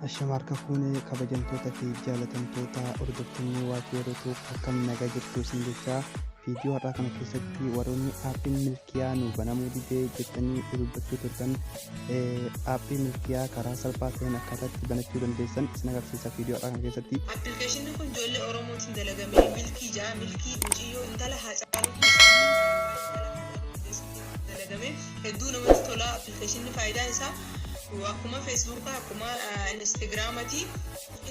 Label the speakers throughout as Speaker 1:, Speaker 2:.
Speaker 1: Ashama harka fuune, kabajamtoota fi jaalatamtoota hordoftoonni Waaqii Yerootuuf, akkam nagaa jirtu isin jechaa, viidiyoo har'aa kana keessatti warroonni aappiin Milkiyaa nu banamuu didee jettanii dubbachuu turtan, aappii Milkiyaa karaa salphaa ta'een akkaataa itti banachuu dandeessan isin agarsiisa viidiyoo har'aa kana keessatti.
Speaker 2: Appilikeeshinni kun ijoollee Oromootiin dalagamee Milkii ja'a. Milkii muciyyoo intala Haacaaluu Hundeessaatiin dalagame. Hedduu namatti tola. Appilikeeshinni faayidaan isaa akkuma Feesbuukaa, akkuma Instagiraamati.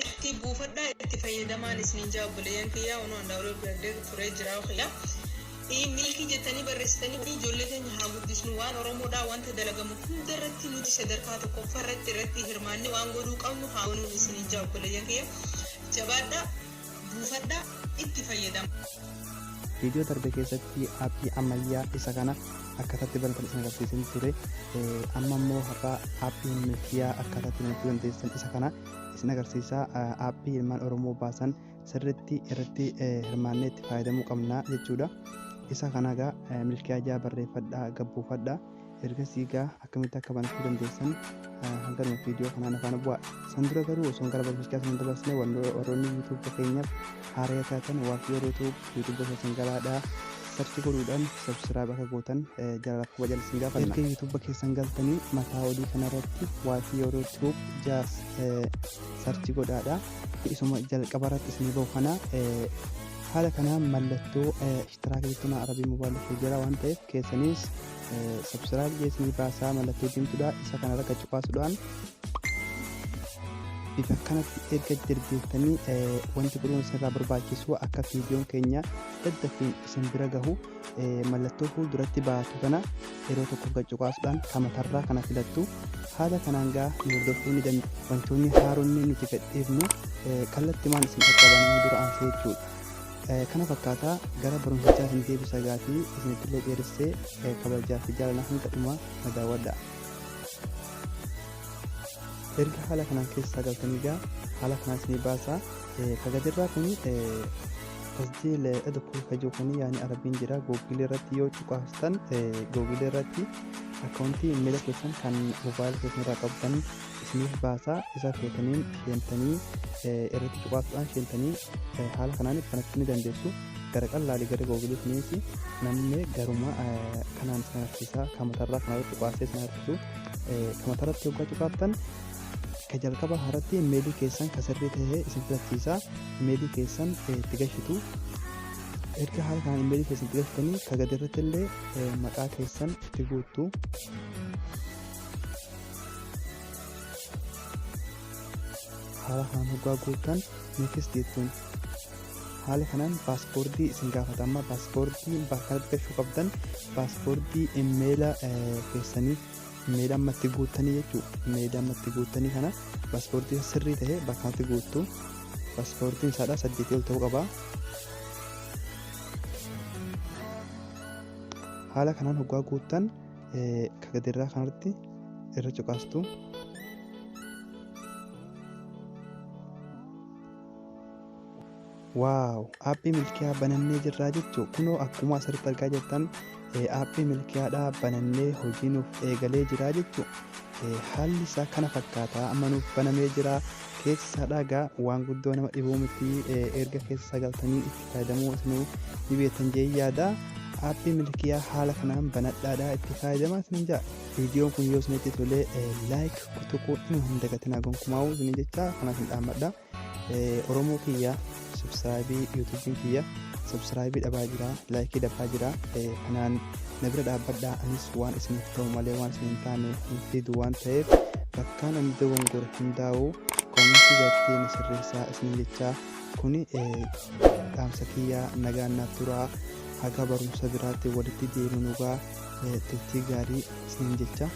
Speaker 2: Itti buufadhaa, itti fayyadamaan isiniin jaa. Obboleeyyan kiyyaa, onoo download godhadhee turee jira kiyya. Milkii jettanii barreessitanii, ijoollee keenya haa guddisnu. Waan Oromoodhaa wanta dalagamu hunda irratti nuti sadarkaa tokkoffaa irratti hirmaanne waan godhuu qabnu haa goonuun isiniin jaa. Obboleeyyan kiyya, jabaadhaa, buufadhaa, itti fayyadama.
Speaker 1: Viidiyoo darbe keessatti aappii ammayyaa isa kana akkaataatti banatan isin agarsiisin ture. Amma immoo har'a aappii Milkiyaa akkaataatti banachuu dandeessan isa kana isin agarsiisa. Aappii ilmaan Oromoo baasan sirriitti irratti hirmaannee itti fayyadamuu qabna jechuudha. Isa kana egaa Milkiyaa jaa barreeffadhaa, gabbuufadhaa. Ergasii egaa akkamitti akka banachuu dandeessan hanga dhuma viidiyoo kanaan afaan bu'aa. San dura garuu osoo gara barumsichaa san dabarsine, warroonni YouTube keenyaaf haaraa taatan, Waaqii Yerootu YouTube keessan galaadhaa search godhuudhaan subscribe akka gootan jaalalaaf kabajan isin gaafanna. Erga YouTube keessan galtanii mataa olii kanarratti Waaqii Yeroo Tube jaas search godhaadha. Isuma jalqaba irratti isinii bahu kana haala kanaan mallattoo ishtiraaka jechuun Arabii mobaayilii kee jira waan ta'eef, keessaniis subscribe geessinii baasaa, mallattoo diimtuudha. Isa kanarra gad cuqaasuudhaan bifa kanatti erga dirdeettanii, wanti godhuun isinirraa barbaachisu akka viidiyoon keenya daddaffiin isin bira gahu mallattoo fuulduratti baatu kana yeroo tokkoof gad cuqaasuudhaan kamatarraa kana filattu. Haala kanaan gaa nu hordofuu ni dandeessu. Wantoonni haaronni nuti gadhiifnu kallattimaan isin qaqqabanuu dura aansee jechuudha. Kana fakkaataa gara barumsichaa isin deebisa gaatii isinittillee dheeressee, kabajaa fi jaalala hanga dhumaa na daawwadha. Erga haala kanaan keessaa galtanii gaa haala kanaan isinii baasaa. Kagadirraa kun تسجيل ادخل kajuu kun yaani Arabiin jira. Googilii irratti yoo cuqaastan, googilii irratti akkaawuntii imeela keessan kan mobaayila keessan irraa qabdan isiniif baasaa. Isa feetaniin seentanii irratti cuqaasuudhaan seentanii haala kanaan banachuu ni dandeessu. Gara qallaalii gara googilii kunis namni garuma kanaan isin agarsiisa. Kamatarraa kanarratti cuqaasee isin agarsiisu. Kamatarratti hoggaa cuqaaftan, ka jalqaba irratti imeelii keessan ka sirrii ta'e isin filachiisa. Imeelii keessan itti gashitu. Erga haala kanaan imeelii keessan itti gashitanii, ka gadi irratti illee maqaa keessan itti guuttu. Haala kanaan hoggaa guuttan, next jettuun. Haala kanaan paaspoortii isin gaafata. Amma paaspoortii bakka kanatti gashuu qabdan paaspoortii imeela keessanii, imeela amma itti guuttanii jechuudha. Imeela amma itti guuttanii kana paaspoortii sirrii ta'e bakka kanatti guuttu. Paaspoortiin isaadha 8 ol ta'uu qaba. Haala kanaan hoggaa guuttan, ka gadirraa kanarratti irra cuqaastu. Wow, aappii Milkiyaa banannee jirraa jechuu. Kunoo akkuma asirratti argaa jirtan aappii Milkiyaadhaa banannee hojii nuuf eegalee jiraa jechuu. Haalli isaa kana fakkaata. Amma nuuf banamee jira. Keessa isaadhaa gaa waan guddoo nama dhibuu miti. Erga keessa isaa galtanii itti fayyadamuu isinuu ni beektan jee yaada. Aappii Milkiyaa haala kanaan banadhaadhaa itti fayyadamaa isinin jaa. Viidiyoon kun yoo isinitti tole like tuquu inuma hin dagatinaa gonkumaa'uu isinin jecha kanaaf hin dhaammadha. Oromoo kiyya, subscribe yuutuubiin kiyya subscribe dhabaa jira, like dhabaa jira. Kanaan na bira dhaabbadhaa. Anis waan isiniif ta'u malee waan isin hin taane hin fidu waan ta'eef, bakkaan ani dogongore hundaa'u koomentii jalatti na sirreessaa isinin jechaa, kuni dhaamsa kiyya. Nagaan naaf turaa, haga barumsa biraatti walitti deebinugaa turtii gaarii isinin jecha.